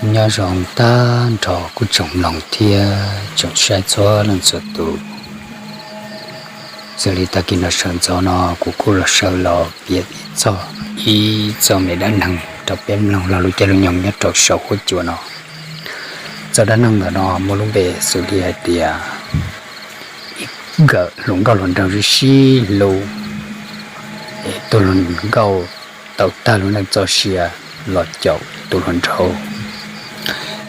Nyob zoo tag nrho kuj tsoom mloog thiab tsoom saib txhua leej txhua tus. Xws li tag kis no sawv ntxov no kuv kuj los sawv los piav ib txog ib txoj me dab neeg rau peb mloog lo lus caij lus nyoog nyob rau saum huab cua no. Txoj dab neeg ntawm no muaj lub npe xws li hais tias ib nkawm hluas nkauj hluas nraug sib sib hlub, es tus hluas nkauj tau tag lub neej txoj sia los caum tus hluas nraug.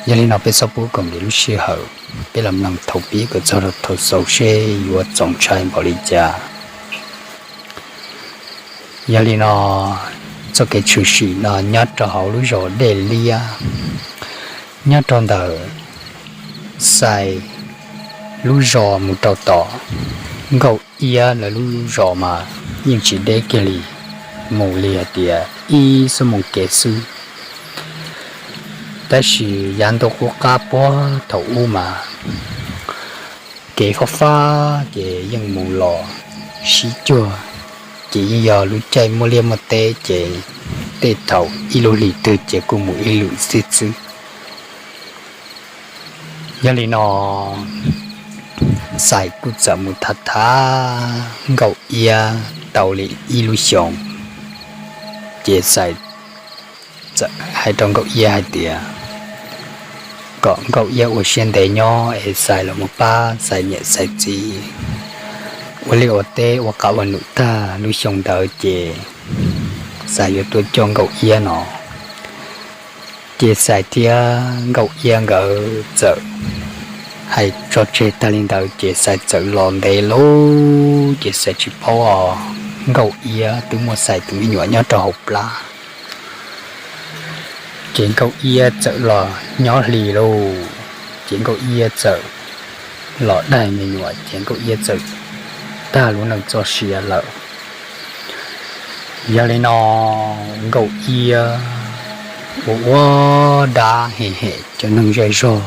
Yog li no peb txhob pub kom nkim lub sij hawm, peb los mloog thaum pib kom txog rau thaum xaus seb yuav txaus ntshai npaum li cas. Yog li no, txoj kev tshwm sim no nyob rau hauv lub zos Dej Liab, nyob rau ntawm Xais lub zos mus rau tom Nkauj Iab lawv lub zos mas yeej tsis deb kiag li, mus li hais tias ib xuab moos kev xwb. Tab sis yav ntuj qub qab puag thaum ub mas kev fab fab ces yeej mus los sib cuag, ces yeej yog lub caij muaj liaj muaj teb ces tej thaum ib lub hlis twg ces kuj mus ib lwm xwb xwb. Yog li no, Xais kuj txawm mus tham tham Nkauj Iab tau li ib lub xyoos, ces Xais txawm hais rau Nkauj Iab hais tias kom Nkauj Iab ua siab ntev nyob es Xais los mus pab Xais niam Xais txiv ua liaj ua teb ua qab ua num tag lub xyoo ntawd ces Xais yuav tuaj coj Nkauj Iab no. Ces Xais thiab Nkauj Iab nkawd txawm hais tso tseg tag li ntawd ces Xais txawm los ntev lawm ces Xais tsis paub os, Nkauj Iab twb muaj Xais tus me nyuam nyob rau hauv plab. Ces Nkauj Iab txawm los nyob hli lauj, ces Nkauj Iab txawm los daig me nyuam ces Nkauj Iab txawm tag lub neej txoj sia lawm. Yog li no, Nkauj Iab ua ua dab hem hem cov neeg zej zog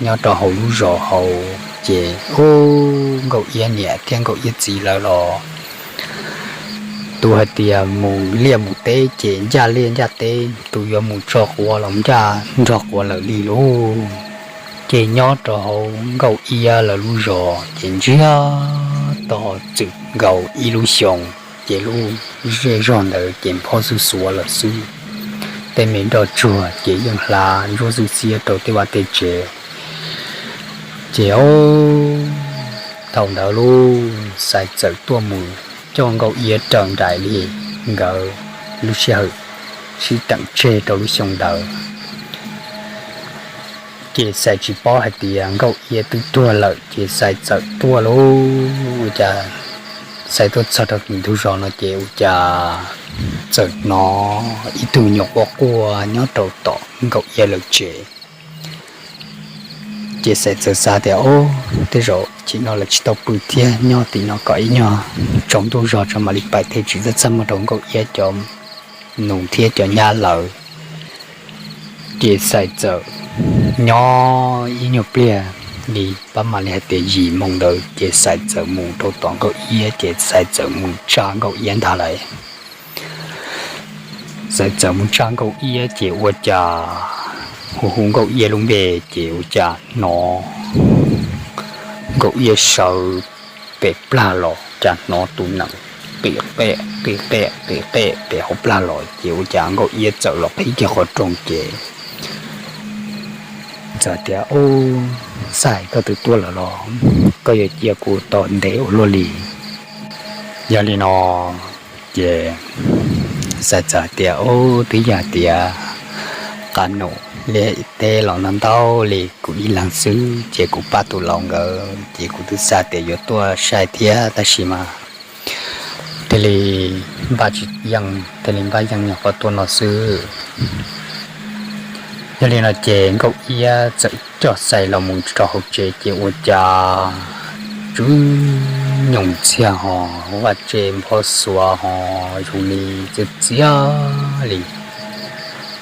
nyob rau hauv lub zos hauv ces ub, Nkauj Iab niam thiab Nkauj Iab txiv lawv los tus hais tias mus liaj mus teb ces ncaj liaj ncaj teb, tus yuav mus tso quav los ncaj nrog quav lawm li lauj. Ces nyob rau hauv Nkauj Iab lawv lub zos ces ntsiag to txwm nkaus ib lub xyoos ces lub zej zog ntawd ces nphob xuj xuav lawm xwb. Tej me nroj tsuag ces yeej hlav ntsuab xwb xiab rau tej vaj tej tsev. Ces ub, thaum ntawd lub Xais txawm tuaj mus coj Nkauj Iab raws nraim li nkawd lub sij hawm sib teem tseg rau lub xyoo ntawd. Ces Xais tsis paub hais tias Nkauj Iab twb tuag lawm ces Xais txawm tuaj lauj. Ua cas Xais tuaj txog rau ntug zos no ces ua cas txawm hnov ib tug nyuam quaj quaj nyob rau tom Nkauj Iab lawv tsev. Ces Xais txawm xav tias, Ub, tej zaum chim no lawv tsis tau pw thiab, nyob tim no kom ib nyuag tsaus ntuj zog tso mam li pais thiaj tsis txaj txaj muag rau Nkauj Iab cov nus thiab cov nyab lawv. Ces Xais txawm nyob ib nyuag pliag li pab mam li hais tias yim moo ntawd ces Xais txawm mus rau tom Nkauj Iab ces Xais txawm mus tsa Nkauj Iab ntag lauj. Xais txawm mus tsa Nkauj Iab ces ua cas hu hu Nkauj Iab lub npe ces ua cas hnov Nkauj Iab sawv pem plag los cas hnov tus nees qi qe qi qe qi qe pem hauv plag los ces ua cas Nkauj Iab txawm los qhib kiag qhov rooj ces txawm tias, Ub, Xais, koj twb tuaj lawm los? Koj yuav cia kuv tos ntev ua luaj li? Yog li no ces Xais txawm hais tias, Ub, twb yog tias qab num liaj teb los no ntau li kuv ib leeg xwb ces kuv pab tus laus nkawd ces kuv twb xav tias yuav tuaj saib thiab tab sis mas thiaj li npaj tsis yeej, thiaj li npaj yeej nyuag qhov tuaj no xwb. Yog li no ces Nkauj Iab txawm coj Xais los mus rau hauv tsev ces ua cas tsw nyoos ntxhias ho vaj tse nphob xuav ho zoo li txias txias li.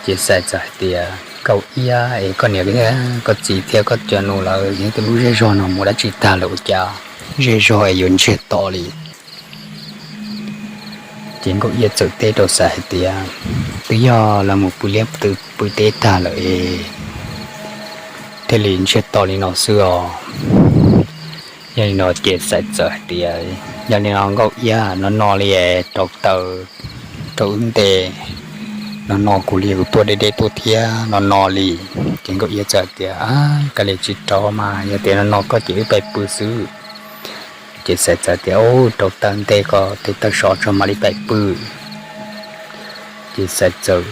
Ces Xais txawm hais tias, Nkauj Iab es, koj niam thiab koj txiv thiab koj cov nus lawv nyob tej lub zej zog no mus dab tsi tag lawm ua cas zej zog es yuav ntsiag to li? Ces Nkauj Iab txawm teb rau Xais hais tias, Twb yog lawv mus pw liaj pw teb tag lawm es thiaj li ntsiag to li no xwb os. Yog li no ces Xais txawm hais tias, yog li no Nkauj Iab, no no li rau taws rau wb nte, no no kuv li kuv tuaj deb deb tuaj thiab no no li. Ces Nkauj Iab txawm hais tias, kav liam tsis rau mas, yog tias no no koj ces wb pais pw xwb. Ces Xais txawm tias, rau taws nte ko, tes taws sov tso mam li pais pw. Ces Xais txawm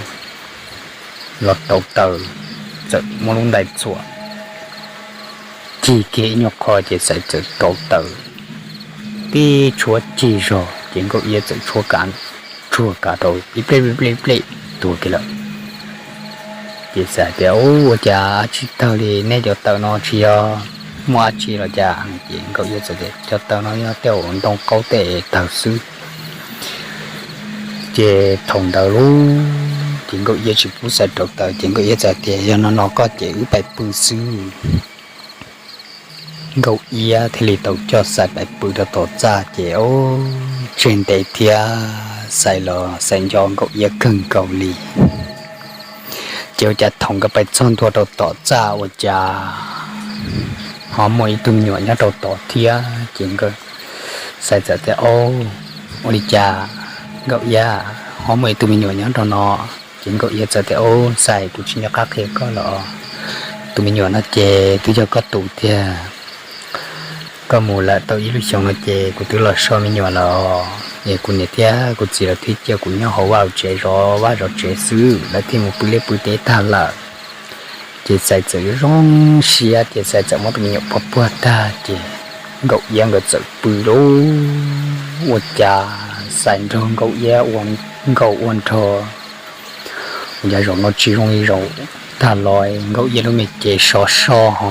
los rau taws, txawm muab lub ntais txhuam cig kiag ib nyuag qho ces Xais txawm rau taws tib tshuab cig zog ces Nkauj Iab txawm tshuab kav tsuag kav rau ib plej plej plej tuag kiag lawm. Ces Xais tias, ua cas dab tsi tawg li, nej cov taws no tsis yog muaj dab tsi los cas? Ces Nkauj Iab txawm tias, cov taws no yog tej ntoo qaub tej tawg xwb. Ces thaum ntawd lub, ces Nkauj Iab tsis pub Xais rau taws ces Nkauj Iab txawm tias, yog no no koj ces wb pais pw xwb. Nkauj Iab thiaj li tau coj Xais pais pw rau tom txaj ces, o, tseg ntev thiab Xais los Xais nco Nkauj Iab kawg nkaus li. Ces ua cas thaum nkawd pais txog ntua rau tom txaj ua cas ho muaj ib tug me nyuam nyob rau tod thiab ces Xais txawm tias, o, ua li cas Nkauj Iab ho muaj ib tug me nyuam nyob rau no? Ces Nkauj Iab txawm tias, o, Xais, kuv tsis nco qab qhia koj los, tus me nyuam no ces twb yog koj tus tiag. Koj mus lawm tau ib lub xyoos no ces kuv twb los so me nyuam lawm, es kuv niam thiab kuv txiv lawv twb cia kuv nyob hauv vaj hauv tsev zov vaj zov tsev xwb, lawv thiaj mus pw liaj pw teb tag lawm. Ces Xais txawm zoo siab ces Xais txawm muab tus me nyuam puag puag tag ces Nkauj Iab nkawd txawm pw lauj. Ua cas Xais nrog Nkauj Iab ua nkauj ua nraug, ua cas zaum no tsis zoo li zaum tag los, Nkauj Iab lub me cev sov so ho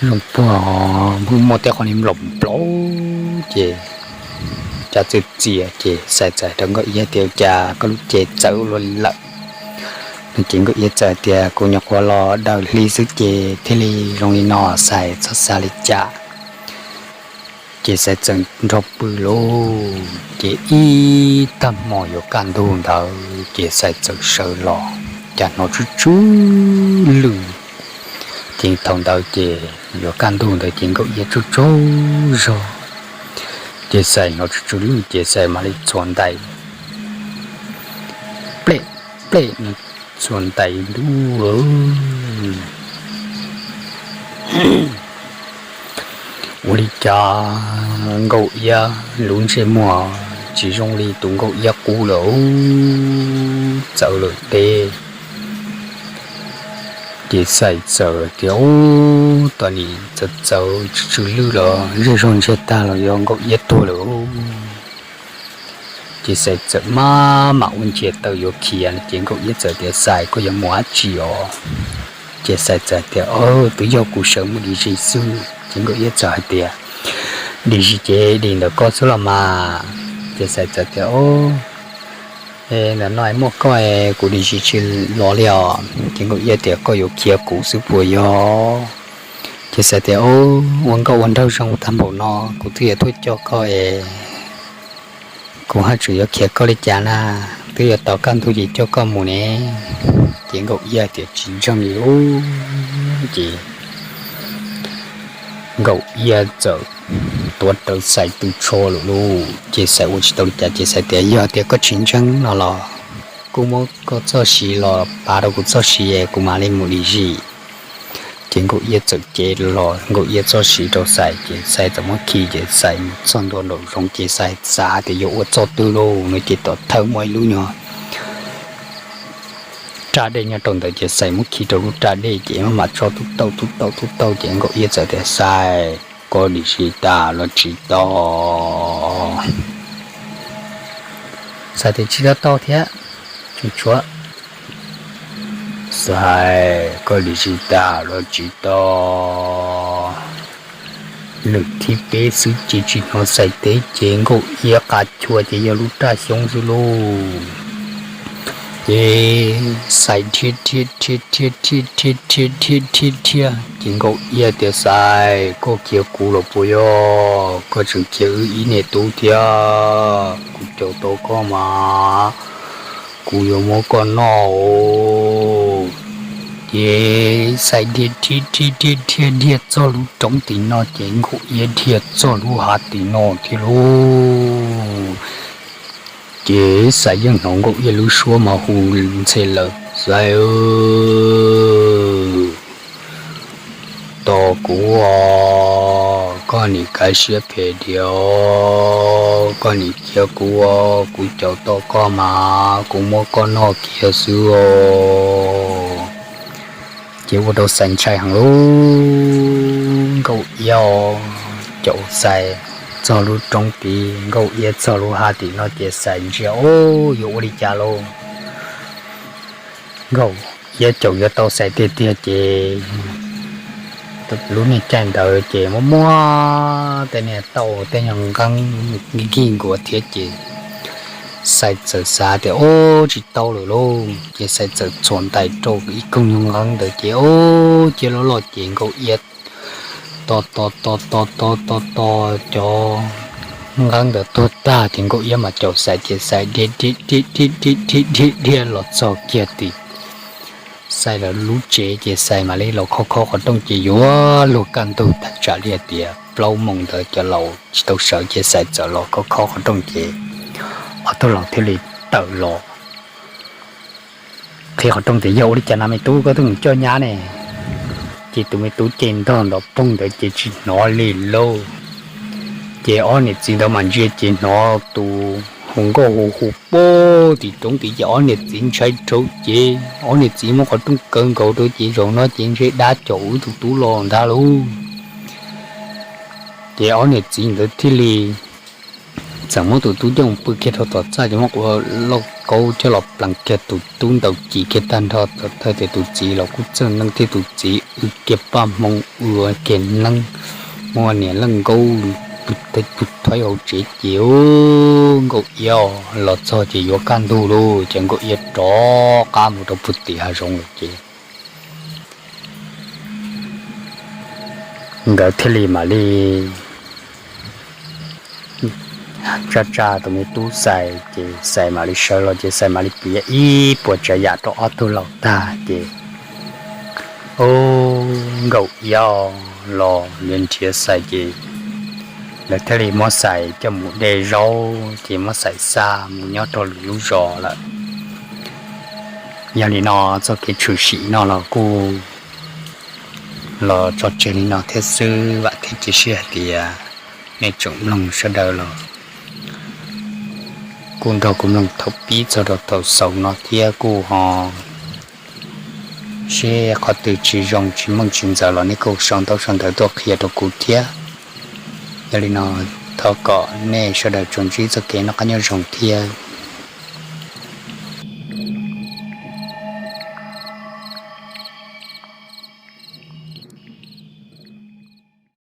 zoo puag ho muaj tej qhov li nplaum nplaum ces cas txwm txias ces Xais txawm hais rau Nkauj Iab tias, cas koj lub cev txawv ua luaj li lawm? No ces Nkauj Iab txawm tias, kuv nyuam qhuav los daws hli xwb ces thiaj li zoo li no Xais, txhob xav li cas. Ces Xais txawm nrog pw lauj, ces ib tag hmo yuav kaj ntug ntawd ces Xais txawm sawv los, cas hnov tsw tsw lwj. Ces thaum ntawd ces yuav kaj ntug ntawd ces Nkauj Iab tsaug tsaug zog, ces Xais hnov tsw tsw lwj ces Xais mam li txhuam ntais plej plej, txhuam ntais ntuj. Ua li cas Nkauj Iab lub ntsej muag tsis zoo li tus Nkauj Iab qub lawm, txawv lawm teb. Ces Xais txawm tias, ub, tos nim txawv txawv tsw tsw lwj los zej zog ntsiag tag los yog Nkauj Iab tuag lawm. Ces Xais txawm maj mam ua ntsia taw yuav khiav ces Nkauj Iab txawm tias, Xais, koj yuav mus dab tsi os? Ces Xais txawm tias, twb yog kuv sawv mus dim zis xwb. Ces Nkauj Iab txawm hais tias, dim zis ces dim ntawm koj xwb los mas. Ces Xais txawm tias, ntawm no muaj koj, kuv dim zis tsis los li os. Ces Nkauj Iab tias, koj yuav khiav kuv xwb puas yog? Ces Xais tias, ua nkauj ua nraug zoo tag npaum no, kuv twb yuav tuaj coj koj es kuv haj tseem yuav khiav koj li cas na, twb yuav tos kaj ntug ces coj koj mus ne. Ces Nkauj Iab tias, tsis ntseeg li lub. Ces Nkauj Iab txawm tuav rawv Xais tw tsho lawm lauj. Ces Xais ua tsis tau li cas ces Xais tias, yog tias koj tsis ntseeg no los kuj muab koj txoj siv los pav rau kuv txoj siv es kuv mam li mus dim zis. Ces Nkauj Iab txawm cev los Nkauj Iab txoj siv rau Xais ces Xais txawm muab khi ces Xais mus txog ntua nraum zoov ces Xais xav tias yuav ua txoj twg lauj no ces tom thawj muaj ib lub nyuag raj dej nyob rau ntawd ces Xais muab khi rau lub raj dej ces maj mam tso tub tauj tub tauj tub tauj ces Nkauj Iab txawm tias, Xais, koj dim zis tau los tsis tau? Xais tias, tsis tau tau thiab, tseem tshuav. Xais, koj dim zis tau los tsis tau? Lwm thib peb xwb ces tsis hnov Xais teb ces Nkauj Iab qab chua ces yog lub raj xyoob xwb lauj. Ces Xais dhia dhia dhia dhia dhia dhia dhia dhia dhia ces Nkauj Iab tias, Xais, koj khiav kuv los puas yog? Koj tseem khiav wb ib niam tub thiab, kuv caum tau koj mas kuv yuav muab koj noj os. Ces Xais dhia dhia dhia dhia dhia txog lub roob tim no ces Nkauj Iab dhia txog lub hav tim no thiab lauj. Ces Xais yeej hnov Nkauj Iab lub suab mas hu ntxhe lawm, Xais, tos kuv os, koj nim kav siab phem diam, koj nim cia kuv, kuv caum tau koj mas kuv muab koj noj kiag xwb os. Ces ua rau Xais ntshai heev lauj. Nkauj Iab caum Xais txog lub roob tid, Nkauj Iab txog lub hav tim no ces Xais ntsia, Ub, yuav ua li cas lauj? Nkauj Iab caum yuav tau Xais tiag tiag ces lub niag caij ntawd ces muaj muaj tej niag tauj tej nyuag nqeeb nkig nkuav thiab ces Xais txawm xav tias, Ub, tsis tau lawm lauj. Ces Xais txawm txhuam ntais rau ib koog nyuag nqeeb ntawd ces, Ub, cia loj loj ces Nkauj Iab tos tos tos tos tos tos tos cov nqeeb ntawd tuag tag ces Nkauj Iab mas caum Xais ces Xais dhia dhia dhia dhia dhia dhia dhia los txog kiag tim Xais lawv lub tsev ces Xais mam li los khob khob qhov rooj ces yuav luag kaj ntug tag tsam li hais tias plaub moos ntawd cov laus tsis tau sawv ces Xais txawm los khob khob qhov rooj ces ob tug laus thiaj li tawm los qhia qhov rooj tias, Yog ua li cas na me tub, koj twb mus coj nyab ne? Ces tus me tub cev ntog nrov poog ntawd ces tsis hnov li lauj. Ces ob niam txiv ntawd mas ntsia ces hnov tus hu nkauj hu hu pag tim roob tid ces ob niam txiv ntshai rau ces ob niam txiv muab qhov rooj kaw nkaus rau ces zaum no ces ntshe dab caum wb tus tub los ntag lauj. Ces ob niam txiv ntawd thiaj li txawm muab tus tub coj pw kiag rau tom txaj ces muab quav lauj kaub coj los plees kiag tus tub ntaus ci kiag tag nrho, thaum tias tus txiv los kuj txawj neeb thiab tus txiv ua kiag paj hmoo ua kiag neeb, muab niam leej nkaub pw thuaib hauv tsev ces Nkauj Iab los txog ces yuav kaj ntug lauj ces Nkauj Iab rov qab mus rau puag tim hav zoov lawm ces nkawd thiaj li mam li tsa tsa tus me tub Xais ces Xais mam li sawv los ces Xais mam li piav ib puas tsav yam rau ob tug laus tag ces Nkauj Iab los nrhiav nrhiav Xais ces lawv thiaj li muab Xais coj mus de zaub ces muab Xais xa mus nyob rau lwm lub zos lawm. Yog li no txoj kev tshwm sim no los kuj los tso tseg li no thiab xwb, vam thiab cia siab hais tias nej tsoom mloog sawv daws los kuj nrog kuv mloog thaum pib txog rau thaum xaus no thiab kuj ho seb qhov twg tsis zoo tsis meej tsis ntxaws los nej kuj sau ntaub sau ntawv tuaj qhia rau kuv thiab. Yog li no thov kom nej sawv daws tsuas ntsib txoj kev noj qab nyob zoo thiab